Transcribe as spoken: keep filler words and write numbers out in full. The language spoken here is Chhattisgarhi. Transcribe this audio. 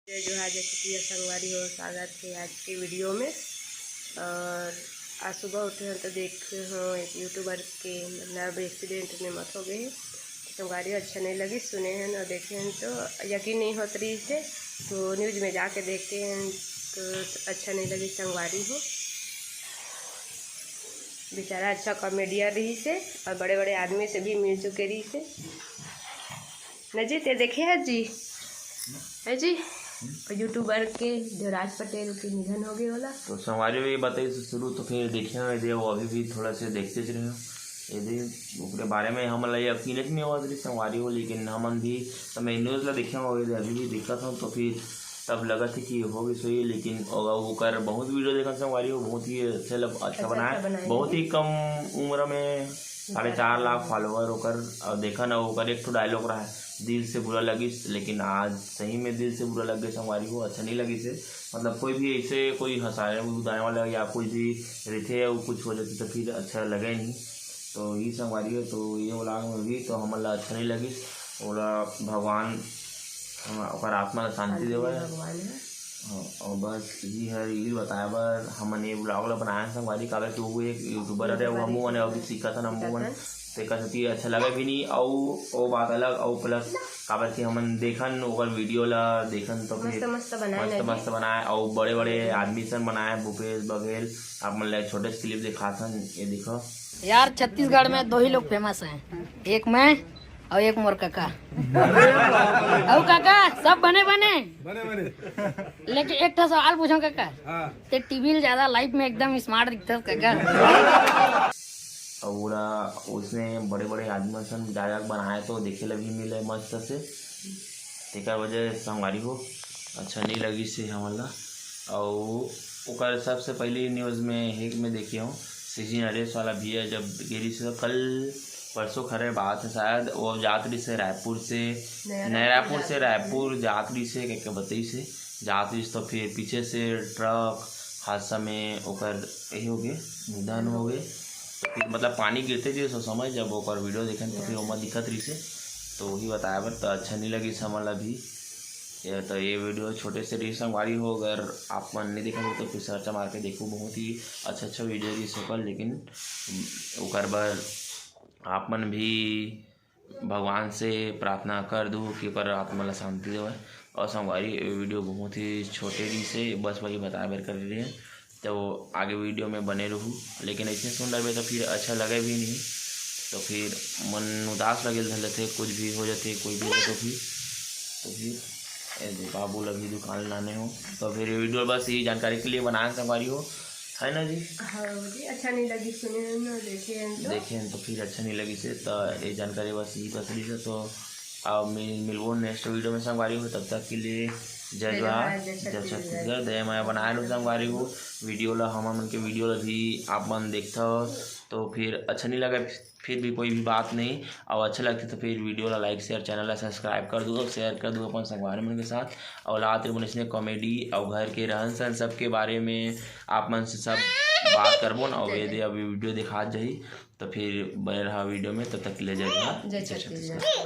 जय जोहार, जय छत्तीसगढ़ संगवारी हो, स्वागत है आज के वीडियो में। और आज सुबह उठे हन तो देखे हन एक YouTuber के मतलब एक्सीडेंट में मौत हो गई है। संगवारी हो, अच्छा नहीं लगिस, सुने हन और देखे हन तो यकीन नहीं होत रहिस हे, तो न्यूज में जाके देखे हन तो अच्छा नहीं लगिस संगवारी हो। बेचारा अच्छा कॉमेडियन रहिस हे और बड़े बड़े आदमी से भी मिल चुके रहिस हे। न जी, ते देखे है जी, है जी, और YouTuber के देवराज पटेल के निधन हो गए होला। तो संगवारी हो ये बताइस शुरू, तो फिर देखे हो, ये वो अभी भी थोड़ा से देखते रहे हो। ये दे, ओकरे बारे में हमन ला यकीन नहीं होवत रहिस संगवारी हो, लेकिन हमन भी, तो मैं न्यूज ला देखे हो, ये दे, अभी भी देखत हूँ, तो फिर तब लगत है कि हो गई सही, लेकिन ओकर बहुत वीडियो देखत संगवारी हो, बहुत ही अच्छा लग, अच्छा अच्छा, बनाए, अच्छा बनाए बहुत हैं। ही कम उम्र में साढ़े चार लाख फॉलोअर ओकर। और देखा ना, ओकर एक ठो डायलॉग रहा है, "दिल से बुरा लगिस", लेकिन आज सही में दिल से बुरा लग गए संगवारी हो, अच्छा नहीं लगिस हे। मतलब कोई भी ऐसे कोई हंसाने उड़ाने वाला या कोई भी रहिथे, वो कुछ हो जाती तो फिर अच्छा लगे नहीं। तो ये संगवारी हो, तो ये व्लॉग में भी तो हमन ला अच्छा नहीं लगिस। ओला भगवान, हम, ओकर आत्मा ला शांति देवे। भगवान है। हाँ, और बस यही हर, यही बताए बर हमन ये व्लॉग ला बनाए हन संगवारी, काबर कि वो एक YouTuber हरे, वो हमू मन अभी सीखत हन, हमू मन। तो एकर सेती अच्छा लगे भी नहीं, अउ वो बात अलग, अउ प्लस काबर कि हमन देखन ओकर वीडियो ला, देखन तो मस्त फिर मस्त बनाए मस्त ना जी। मस्त बनाए, अउ बड़े बड़े आदमी सन बनाए, भूपेश बघेल, आप मन ला एक छोटे से क्लिप दिखाथन, ये देखो। यार, छत्तीसगढ़ में दो ही लोग फेमस हैं, एक मैं और एक मोर काका। अउ काका, सब बने बने। बने बने। लेकिन एक ठो सवाल पूछो काका, हाँ। ते टीवी ले ज्यादा लाइफ में एकदम स्मार्ट दिखते हो काका। अउ ओला उसने बड़े बड़े आदमी मन सन जायक बनाए तो देखे ला भी मिले मस्त से, तेकर वजह से संगवारी हो अच्छा नहीं लगिस हे हमन ला। अउ ओकर सबसे पहली न्यूज में एक में देखे हूँ, सीजी नरेश वाला भैया जब गिरिस हे, कल परसों खरे बात है शायद, वो जात रहिस हे रायपुर से, नया नया रायपुर रायपुर से जात रहिस हे। रायपुर जात रहिस हे, कह के बताइस हे, जात रहिस तो फिर पीछे से ट्रक हादसा में ओकर यही हो गए, निधन हो गए। तो फिर मतलब पानी गिरते रहिस ओ समय, जब ओकर वीडियो देखन तो फिर ओमा दिखत रहिस हे, तो वही बताए बर तो अच्छा नहीं लगिस हमन ला भी। ये तो ये वीडियो छोटे से रहिस संगवारी हो, अगर आप मन नहीं देखा हो तो फिर सर्च मार के देखो, बहुत ही अच्छा अच्छा वीडियो रहिस ओकर। लेकिन ओकर बर आप मन भी भगवान से प्रार्थना कर दू कि ओकर आत्मा ला शांति देवय। और संगवारी, ये वीडियो बहुत ही छोटे रहिस हे, बस वही बताए बर कर रहे हैं, तो आगे वीडियो में बने रहू। लेकिन ऐसे सुन रहे तो फिर अच्छा लगे भी नहीं, तो फिर मन उदास लगे धर लेथे, कुछ भी हो जाथे, कोई भी हो तो फिर, तो फिर ए दे, बाबू ला भी दुकान लाने हो, तो फिर ये वीडियो बस ये जानकारी के लिए बनाए संगवारी हो, है ना जी? हाँ जी, अच्छा नहीं लगिस, सुने हैं ना, देखे हैं तो। देखे हैं तो फिर अच्छा नहीं लगिस हे, तो ये जानकारी बस यही बस रहिस हे। तो अब मिल मिलबो नेक्स्ट वीडियो में संगवारी हो, तब तक के लिए जय जय जोहार, जोहार, जय जय छत्तीसगढ़। छत्तीसगढ़। दया मया बनाए रहो संगवारी हो। वीडियो ला, हमर मन के वीडियो ला भी आप मन देखता हो तो फिर अच्छा नहीं लगे, फिर भी कोई भी बात नहीं। और अच्छा लगथे तो फिर वीडियो ला लाइक, शेयर, चैनल ला सब्सक्राइब कर दो, शेयर कर दो अपन संगवारी मन के साथ। और लात मन इसने कॉमेडी और घर के रहन सहन सबके बारे में आप मन से सब बात करबो ना। और ये दे अभी वीडियो दिखा जाही, तो फिर बने रहा वीडियो में, तब तक के लिए जय जोहार, जय जय छत्तीसगढ़। छत्तीसगढ़।